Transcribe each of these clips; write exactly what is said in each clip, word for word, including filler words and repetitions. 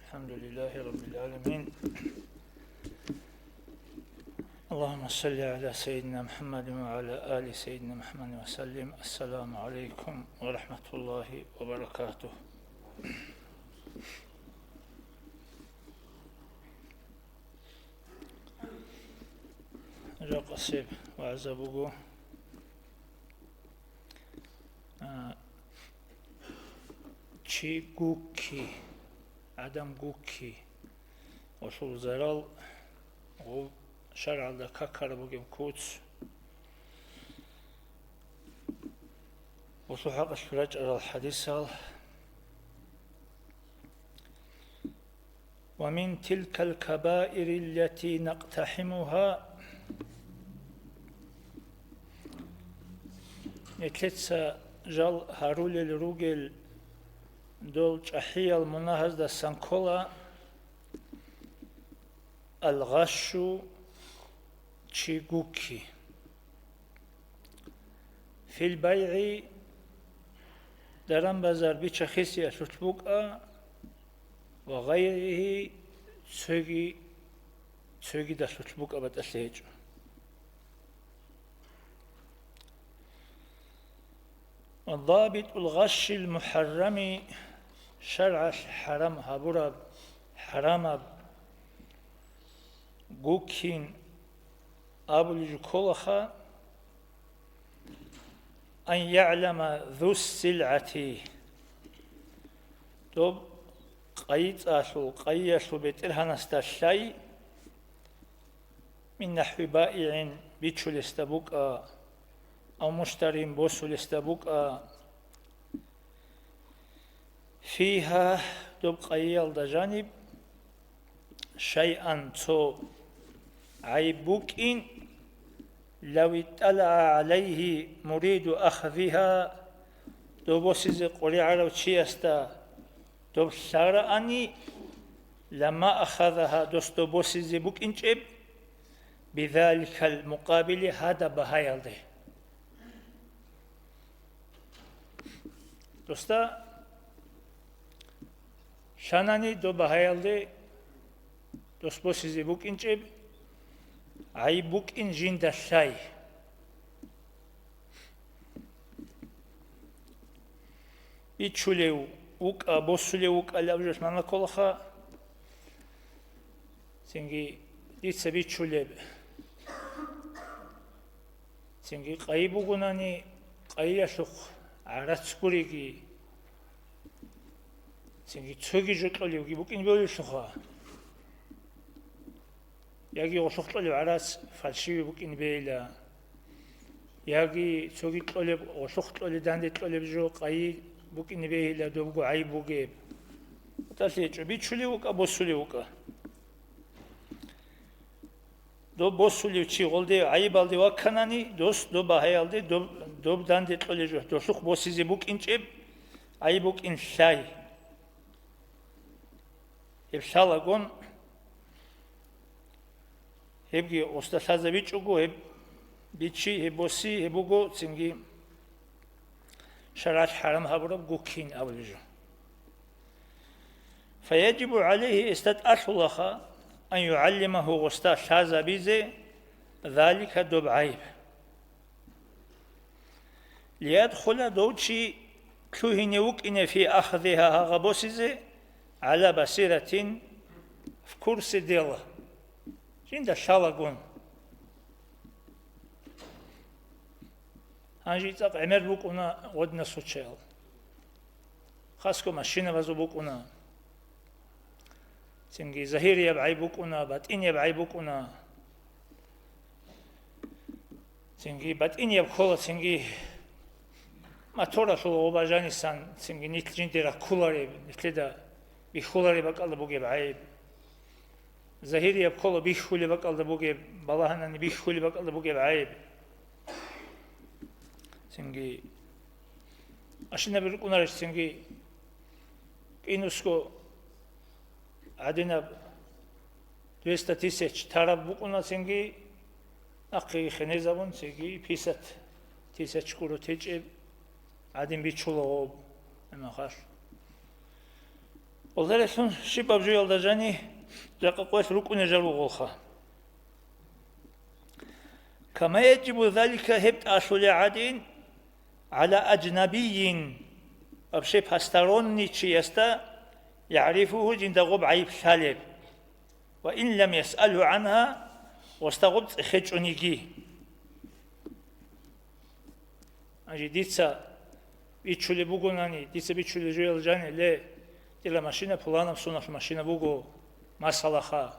الحمد لله رب العالمين. اللهم صل على سيدنا محمد وعلى آل سيدنا محمد وسلم. السلام عليكم ورحمة الله وبركاته. Жакъасеб вагӀза буго. А, чи гукки, гӀадан гукки, гъолъул зарал, гъов шаргӀалда какараб бугеб куц, гъолъул хӀакъалъулъ рачӀарал хӀадисал. ومن تلك الكبائر التي نقتحمها, нилъеца жал гьарулел ругел дол чӀахӀиял мунагьаздасан ккола алгъашшу, чи гукки. Фил байгӀи, даран-базар бича-хисиялъулъ букӀа, ва гъайригьи, цоги, цогидалъулъ букӀа, батӀалъи гьечӀо. Ва дабитул гъашшил мухӀаррами, шаргӀалъ хӀарам гьабураб, хӀарамаб гуккин абулеб жо кколаха, ан ягӀлама зу силгӀати, доб къайи-цӀалъул, къайиялъул бетӀергьанасда лъай, мин нахӀви баигӀин, бичулесда букӀа, ав муштарин, босулесда букӀа, фигьа, доб къайиялда жаниб, шайъан, цо гӀайиб букӀин, лав итталагӀа гӀалайгьи муриду ахзигьа, доб босизе къваригӀарав чиясда доб лъараани, лама ахазагьа, дос доб босизе букӀинчӀеб, бизаликал мукъабили, гьадаб багьаялде. Досда лъанани доб багьаялде, дос босизе букӀинчӀеб, гӀайиб букӀин жинда лъай. Бичулев вукӀа, босулев вукӀа абулеб жо мана кколаха. Цинги дица бичулеб, цинги къайи бугонани, къайиялъухъ гӀарац гуриги, цинги цоги жо кьолевги букӀин бегьулелъулха. Яги гъолъухъ кьолеб гӀарац фальшивый букӀин бегьила, яги цоги кьолеб, гъолъухъ кьолеб, данде кьолеб жо къайи букӀин бегьила, добго гӀайиб бугеб. БатӀалъи гьечӀо, бичулев вукӀа, босулев вукӀа. Доб босулев чи гъолде гӀайибалде вакканани, дос доб багьаялде, доб, доб данде кьолеб жо, долъухъ босизе букӀинчӀеб гӀайиб букӀин лъай. Гьеб лъалагун, гьебги гъосда лъазабичӀого, гьеб бичи, гьеб боси, гьеб буго цинги шаргӀалъ хӀарам гьабураб гуккин абулеб жо. Фаяжибу гӀалайгьи, гьесда тӀалъулаха, ан югӀаллимагьу, гъосда лъазабизе, залика, доб гӀайиб. Лиядхула, дов чи лъугьине вукӀине, фи ахзигьа, гьагъа босизе, гӀала басиратин, в курсе дела, жинда лъалагун. Гьанже цӀакъ гӀемер букӀуна гъодинал случаял. Хасго машинабазул букӀуна. Цинги загьирияб гӀайиб букӀуна, батӀинияб гӀайиб букӀуна. Цинги батӀинияб ккола, цинги моторалъул гъоба жанисан, цинги нилъ жинде раккулареб, нилъеда бихьулареб бакӀалда бугеб гӀайиб. Загьирияб ккола бихьулеб бакӀалда бугеб, балагьанани бихьулеб бакӀалда бугеб гӀайиб. Цинги машинаби рукӀунарищ, цинги кӀинусго гӀадинаб двести тысяч тараб букӀуна, цинги нахъеги хенезабун, цинги пятьдесят тысяч кӀуро течӀеб гӀадин бичула гъоб, гьамахалъ. Гьалдалъун щибаб жоялда жани жакъа къоялъ рукӀунел жал ругоха. Кама яджибу залика, гьеб тӀалъулел гӀадин, гӀала аджнабийин, вообще посторонний чиясда, ягӀрифугьу, жинда гъоб гӀайиб лъалеб, ва ин лам ясъалгьу гӀанха, гъосда гъоб цӀехечӀониги. Гьанже дица бичулеб бугонани, дица бичулеб жоял жани, ле, дила машина пуланаб соналъ машина буго, масалаха.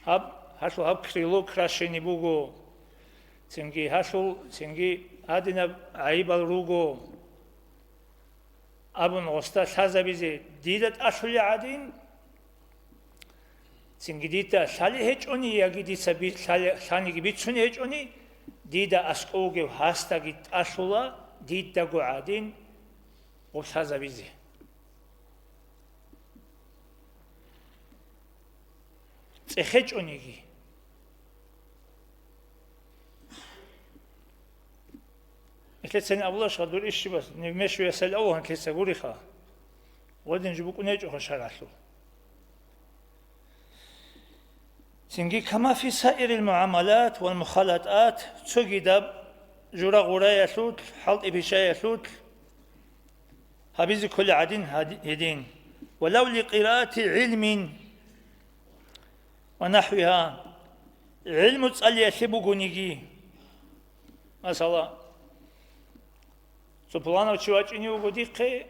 Гьаб, гьалъул гьаб крыло крашеный буго. Цинги гьалъул, цинги гьадинаб гӀайибал руго. Абун гъосда лъазабизе дида тӀалъулел гӀадин, цинги дида лъалеб гьечӀони, яги дица би-, лъалеб-, лъаниги бицунеб гьечӀони, дида аскӀов вугев гьасдаги тӀалъула дидаго гӀадин гъоб лъазабизе. ЦӀехечӀониги. Нилъецани абулаш гъадур ишибас, нив мешуясал авгьан лъица гуриха. Гъодин жо букӀунечӀоха шаргӀалъул. Цинги кама фи саирил муамалат вал мухалатат, цогидаб жура-гъураялъул, хӀалтӀи-пишаялъул гьабизе кколел гӀадин гьади-, гьедин. Валав ли къираати гӀилмин ва нахӀвиха, гӀилму цӀалиялъе бугониги. Масала, цо пуланав чи вачӀине вуго дихъе,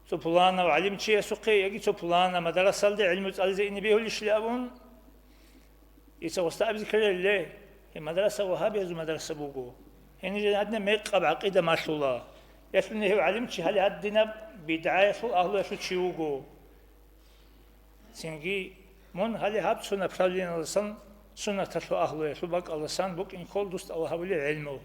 цо пуланав гӀалимчиясухъе яги цо пуланав мадрасалде гӀилму цӀализе ине бегьулищали абун, дица гъосда абизе ккеларила, гьеб мадраса вагьабиязул мадраса буго. Гьенир гьадинаб мекъаб гӀакъида малъула. Ялъуни гьев гӀалимчи гьале гьадинаб бидгӀаялъул агьлуялъул чи вуго. Цинги мун гьале гьаб цо направлениялдасан, суннаталъул агьлуялъул бакӀалдасан букӀин ккол дус тӀалаб гьабулеб гӀилму.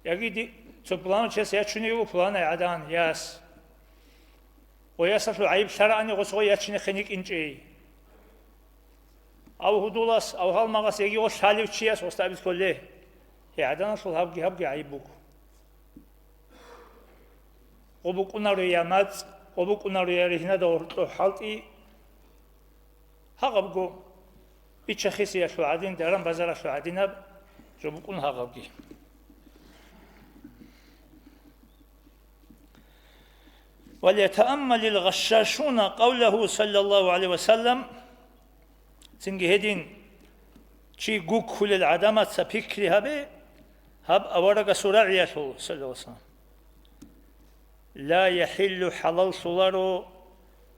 Яги ди-, цо пуланав чияс ячунев вуго пуланай гӀадан яс. Гъой ясалъул гӀайиб лъараани, гъос гъой ячинехъин йикӀинчӀей. Ав гьудулас, ав гьалмагъас яги гъо лъалев чияс гъосда абизе кколе. Гьей гӀаданалъул гьабги-гьабги гӀайиб буго. Гъо букӀунаро я мацӀ, гъо букӀунаро я ригьнада гьоркьо хӀалтӀи. Гьагъабго, бича-хисиялъул гӀадин, даран-базаралъул гӀадинаб жо букӀун гьагъабги. وليتأمل الغشاشون قوله صلى الله عليه وسلم. Цинги гьедин чи гуккулел гӀадамаца пикри гьабе, гьаб аварагасул рагӀиялъул, саллаллагьу гӀалайгьи ва саллам. Ла яхӀиллу, хӀалаллъуларо,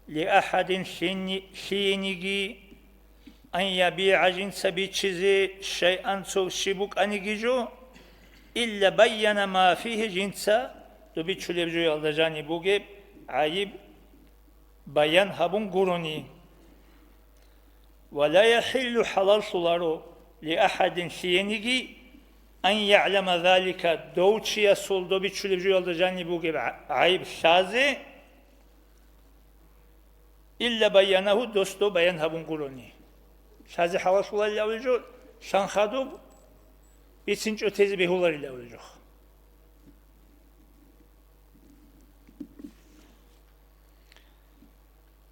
ли ахӀадин, лъини-, лъиениги, ан ябигӀа, жинца бичизе, шайъан, цо щиб букӀаниги жо, илла байяна ма фигьи, жинца доб бичулеб жоялда жаниб бугеб гӀайиб баян гьабун гурони. Ва ла яхӀиллу, хӀалаллъуларо, ли ахӀадин, лъиениги, ан ягӀлама залика, дов чиясул доб бичулеб жоялда жаниб бугеб гӀа-, гӀайиб лъазе, илла байянагьу, дос доб баян гьабун гурони. Лъазе хӀалаллъуларилан абулеб жо, лъан хадуб бицинчӀо тезе бегьуларилан абулеб жо.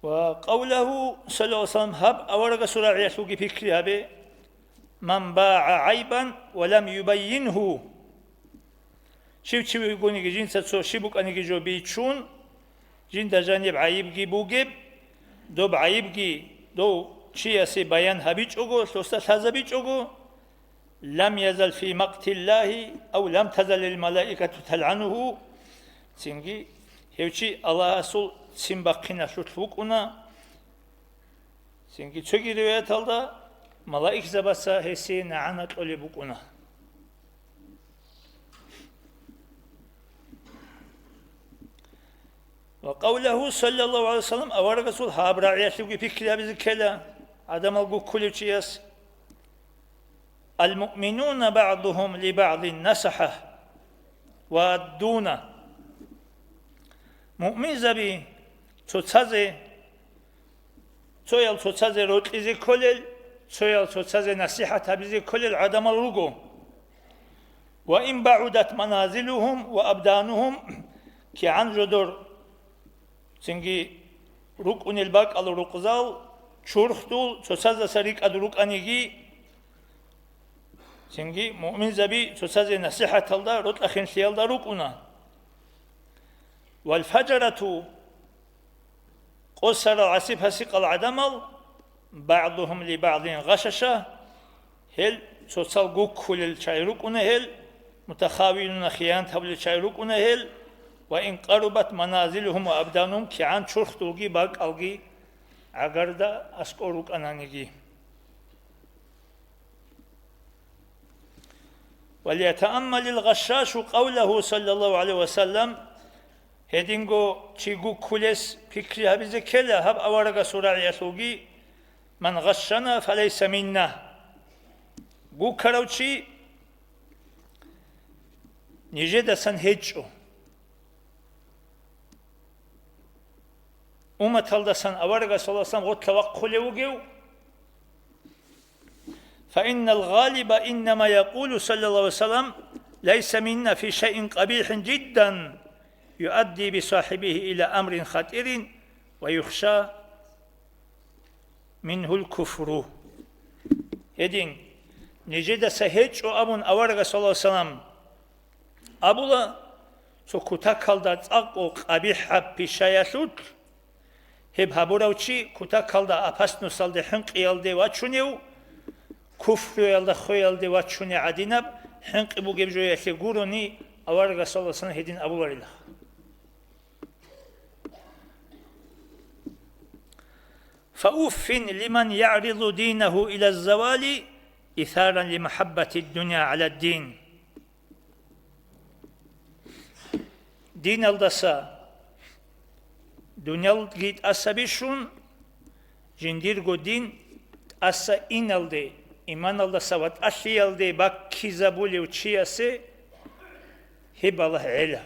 Ва къавлагьу, саллаллагьу гӀалайгьи ва саллам, гьаб аварагасул рагӀиялъулги пикри гьабе, ман багӀа гӀайбан ва лам юбаййингьу. Щив чи вугониги, жинца цо щиб букӀаниги жо бичун, жинда жаниб гӀайибги бугеб, доб гӀайибги дов чиясе баян гьабичӀого, досда лъазабичӀого, лам язал фи макътиллагьи ав лам тазалил малаикату талгӀанугьу, цинги гьев чи Аллагьасул ццин бахъиналъулъ вукӀуна. Цинги цоги риваяталда малаикзабаца гьесие нагӀана кьолеб букӀуна. Ва къавлагьу, саллаллагьу гӀалайгьи ва саллам, аварагасул гьаб рагӀиялъулги пикри гьабизе ккела гӀадамал гуккулев чияс. Ал-муъминуна багӀдугьум ли багӀдин насахӀа ва аддуна. Муъминзаби цоцазе, цоял цоцазе рокьизе кколел, цоял цоцазе насихӀат гьабизе кколел гӀадамал руго. «Ва ин багӀудат маназилугьум ва абданугьум», кигӀан жодор цинги рукӀунел бакӀал рукъзал, чурхдул, цоцаздаса рикӀкӀад рукӀаниги, цинги муъминзаби цоцазе насихӀаталда, рокьахинлъиялда рукӀуна. «Вал фажарату», къосарал гӀасипасикъал гӀадамал, «багӀдугьум ли багӀдин гъашаша», гьел цоцал гуккулел чагӀи рукӀуна гьел, мутахавилуна, хиянат гьабулел чагӀи рукӀуна гьел, «ва ин къарубат маназилугьум ва абданугьум», кигӀан чурхдулги бакӀалги гӀагарда аскӀор рукӀананиги. «Валятааммалил гъашашу къавлагьу саллаллагьу гӀалайгьи ва саллам», гьединго чи гуккулес пикри гьабизе ккела гьаб аварагасул рагӀиялъулги: «Ман гъашшана, фалайса минна». Гуккарав чи нижедасан гьечӀо. Умматалдасан аварагас, саллаллагьу гӀалайгьи ва саллам, гъорлъа вахъулев вугев? «Фаиннал гъалиба иннама якъулу саллаллагьу гӀалайгьи ва саллам: лайса минна фи шайин къабихӀин жиддан юадди бисахӀибигьи ила амрин хатӀирин ва юхша мингьул куфру». Гьедин, нижедаса гьечӀо абун аварагас, саллаллагьу гӀалайгьи ва саллам, абула, цо кутакалда цӀакъго къабихӀаб пишаялъулъ, гьеб гьабурав чи кутакалда апаснусалде хӀинкъиялде вачунев, куфруялда хвеялде вачунев гӀадинаб хӀинкъи бугеб жоялъе гурони, аварагас, саллаллагьу гӀалайгьи ва саллам, гьедин абуларила. «Фауффин лиман ягӀризу динагьу ила завали, исаран лимахӀаббати дунъя гӀала дин». Диналдаса дунялги тӀаса бищун, жиндирго дин тӀаса иналде, иманалдаса ватӀалъиялде баккизабулев чиясе гьеб балагь гӀела.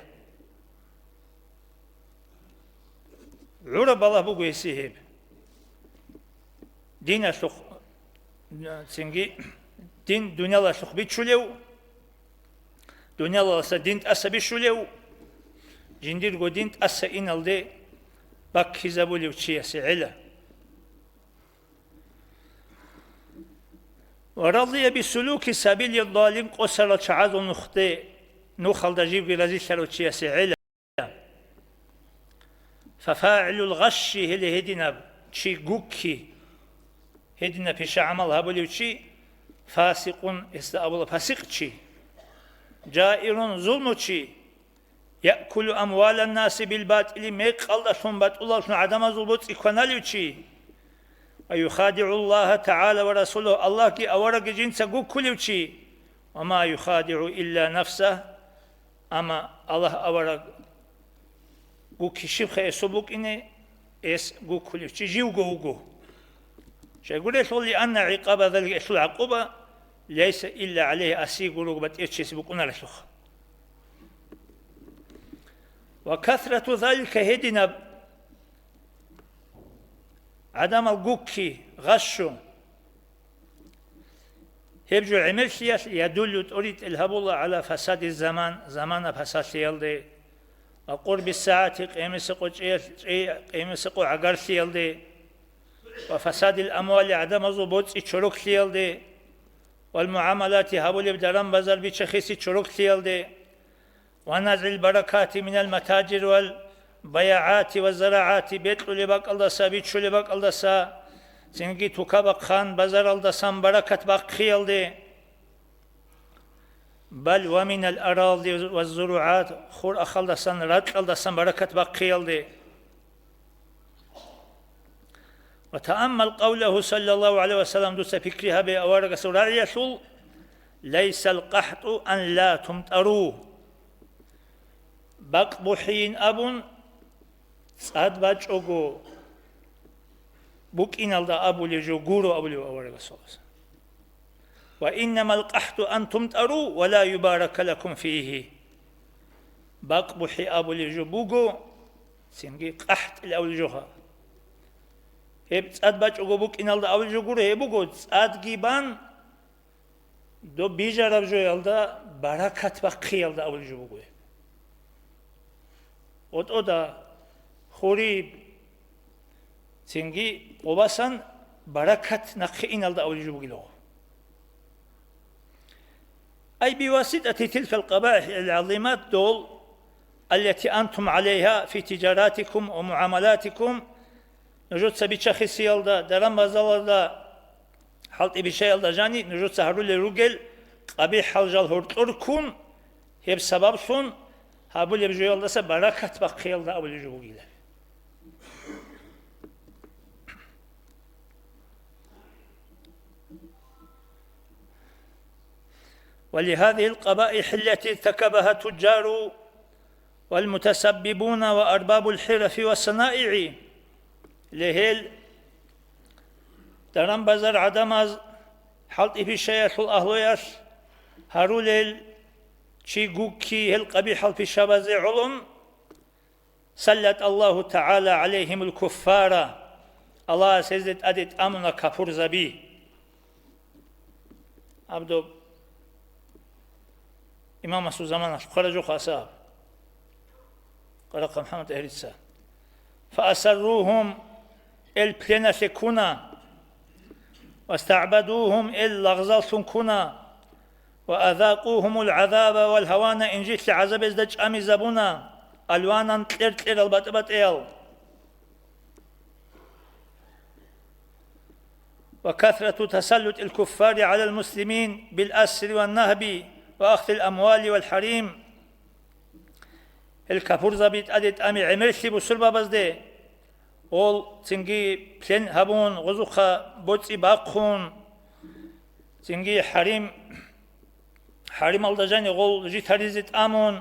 ГӀураб балагь буго гьесие гьеб. Диналъухъ, цинги дин дуниялалъухъ бичулев, дуниялалдаса дин тӀаса бищулев, жиндирго дин тӀаса иналде баккизабулев чиясе гӀела. «Ва радия бисулуки сабили далин», къосарал чагӀазул нухде, нухалда живги разилъарав чиясе гӀела. «ФафагӀилул гъашши», гьеле гьединаб чи гукки, гьединаб пиша-гӀамал гьабулев чи, «фасикъун», гьесда абула пасикъ чи, «жаирун», зулмучи, «яъкулу амвалан наси бил батили», мекъалдалъун батӀулалъун гӀадамазул боцӀи кваналев чи, «ва юхадигӀу Аллагьа тагӀала ва расулагьу», Аллагьги аварагги жинца гуккулев чи, «ва ма юхадигӀу илла нафсагь», амма Аллагь авараг гукки щибха эсул букӀине, эс гуккулев чи живго вуго. Щайгурелъул, «лианна гӀикъаба залика», гӀелъул гӀакъуба, «лайса илла гӀалайгьи», аси гурого батӀер чиясе букӀунарелъулха. «Ва касрату залика», гьединаб гӀадамал гукки, гъашшу, гьеб жо гӀемерлъиялъ, «ядуллу», тӀоритӀел гьабула, «гӀала фасади заман», замана пасалъиялде, «ва къурби сагӀати», къиямасеб къо чӀеялъ-, чӀей-, къиямасеб къо гӀагарлъиялде, «ва фасадил амвали», гӀадамазул боцӀи чороклъиялде, «вал мугӀамалати», гьабулеб даран-базар бича-хиси чороклъиялде, «ва назгӀил баракати минал матажир вал баягӀати ва зарагӀати», бекьулеб бакӀалдаса, бичулеб бакӀалдаса, цинги тукабахъан базаралдасан баракат бахъиялде, «бал ва минал аради ва зуругӀат», хур-ахалдасан, ракьалдасан баракат бахъиялде. «Ва тааммал къавлагьу саллаллагьу гӀалайгьи ва саллам», дуца пикри гьабе аварагасул рагӀиялъул: «Лайсал къахӀтӀу ан ла тумтӀару». Бакъ бухӀийин абун, цӀад бачӀого букӀиналда абулев жо гуро абулев аварагасул. «Ва иннамал къахӀтӀу ан тумтӀару ва ла юбарака лакум фигьи». Бакъ бухӀи абулев жо буго, цинги къахӀтӀил абулев жо гьа. Гьеб цӀад бачӀого букӀиналда абулев жо гуро, гьеб буго, цӀадги бан, Доб бижараб жоялда баракат бахъиялда абулеб жо буго. ГъотӀода, хуриб, цинги къубасан баракат нахъе иналда абулеб жо бугиларо. أي بواسطة تلك القبائح العظيمات دول التي أنتم عليها في تجاراتكم ومعاملاتكم, нужеца бича-хисиялда, даран-базаралда, хӀалтӀи-пишаялда жани нужеца гьарулел ругел къабихӀал жал гьоркьор ккун, гьеб сабаблъун гьабулеб жоялдаса баракат бахъиялда абулеб жо бугилан. ولهذه القبائح التي ارتكبها التجار والمتسببون وأرباب الحرف والصنائع, легьел даран-базар гӀадамаз, хӀалтӀи-пишаялъул агьлуялъ гьарулел чи гукки гьел къабихӀал пишабазе гӀоло, سلط الله تعالى عليهم الكفار, Аллагьас гьезде тӀаде тӀамуна капурзаби. Абдул имамасул заманалъ хъваражухъ асаб Къарахъа МухӀаммад ТӀагьирица. فأسروهم, эл пленалъе ккуна. واستعبدوهم, эл лагъзаллъун ккуна. وأذاقوهم العذاب والهوان, инжитлъи гӀазаб гьезда чӀамизабуна, ألوانا, кьер-кьерал батӀи-батӀиял. وكثرة تسلط الكفار على المسلمين بالأسر والنهب وأخذ الأموال والحريم. Гьел капурзаби тӀаде тӀами гӀемерлъи бусурбабазде, гъол цинги плен гьабун, гъозухъа боцӀи бахъун, цинги хӀарим, хӀарималда жани гъол житаризе тӀамун,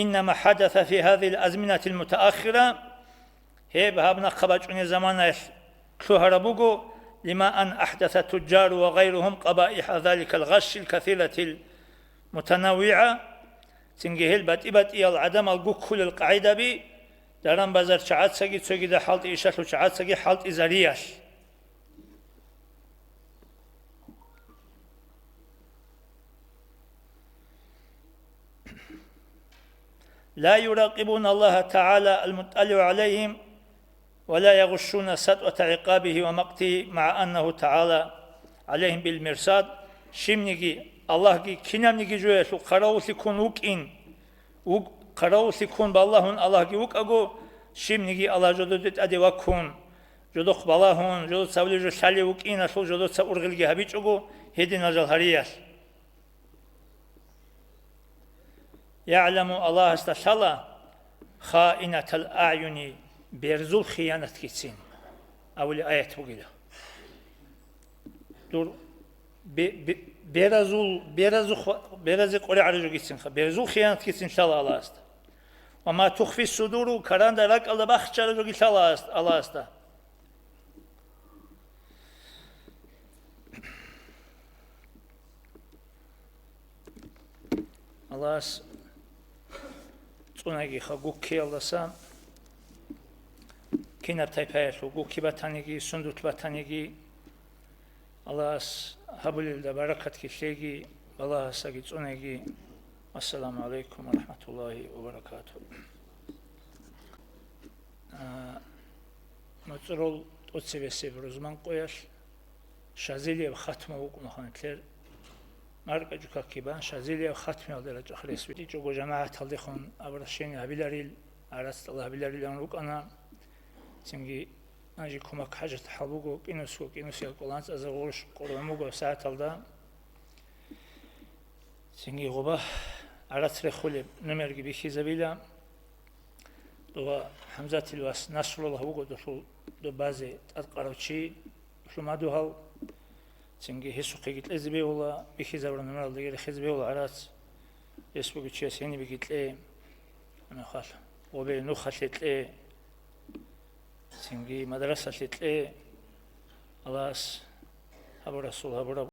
إنما حدث في هذه الأزمنة المتأخرة, гьеб гьаб нахъа бачӀунеб заманаялъ лъугьараб буго, لما أن أحدث التجار وغيرهم قبائح ذلك الغش الكثيرة المتنوعة, цинги гьел батӀи-батӀиял гӀадамал гуккулел къагӀидаби, даран-базар чагӀацаги цогидал хӀалтӀи ишалъул чагӀацаги хӀалтӀизариялъ. لا يراقبون الله تعالى المطلع عليهم ولا يغشون سطوة عقابه ومقته مع أنه تعالى عليهم بالمرصاد. Щибниги, Аллагьги кинабниги жоялъул хъаравуллъи ккун вукӀин, вук-, хъаравуллъи ккун балагьун Аллагьги вукӀаго, щибниги Аллагь жододе тӀаде ваккун, жодохъ балагьун, жодоца цавлил жо лъалев вукӀиналъул жодоца ургъелги гьабичӀого гьединал жал гьариялъ. يعلم, Аллагьасда лъала, خائنة الأعين, берзул хиянатгицин абулеб аят бугила. Дур бе-, бе-, беразул, беразухъ-, беразе къваригӀараб жогицинха, берзул хиянатгицин лъала Аллагьасда. وما تخفي الصدور, каранда ракӀалда бахчараб жоги лъала Аллагьас-, Аллагьасда. Аллагьас цӀунагиха гуккиялдаса, кинаб тайпаялъул гукки батаниги, сундулъ батаниги, Аллагьас гьабулелда баракатги лъеги, балагьасаги цӀунеги. Ассаламу гӀалайкум ва рахӀматуллагьи ва баракатугьу. А, моцӀрол тӀоцебесеб рузман къоялъ Шазилияб хатма вукӀунаха нилъер. МаркӀачӀукаккибан Шазилияб хатмиялда рачӀахъ рес витӀичӀого жамагӀаталдехун обращение гьабиларил, гӀарац тӀалаб гьабиларилан рукӀана. Цинги нажи кумак хӀажат хӀал буго, кӀинусго, кӀинусиялда кӀоланцӀазда гъурущ къургъун буго сагӀаталда. Цинги гъоба гӀарац рехулеб номерги бихьизабила. Дова ХӀамзатил вас Насруллагь вуго долъул добазе тӀадкъарав чи, долъул мадугьал. Цинги гьесухъеги кьезе бегьула, бихьизабураб номералдаги рехизе бегьула гӀарац. Гьес буго чияс гьенибеги кье, нухалъ, гъобе нухалъе кье, цинги мадрасалъе кье. Аллагьас гьабурасул гьабураб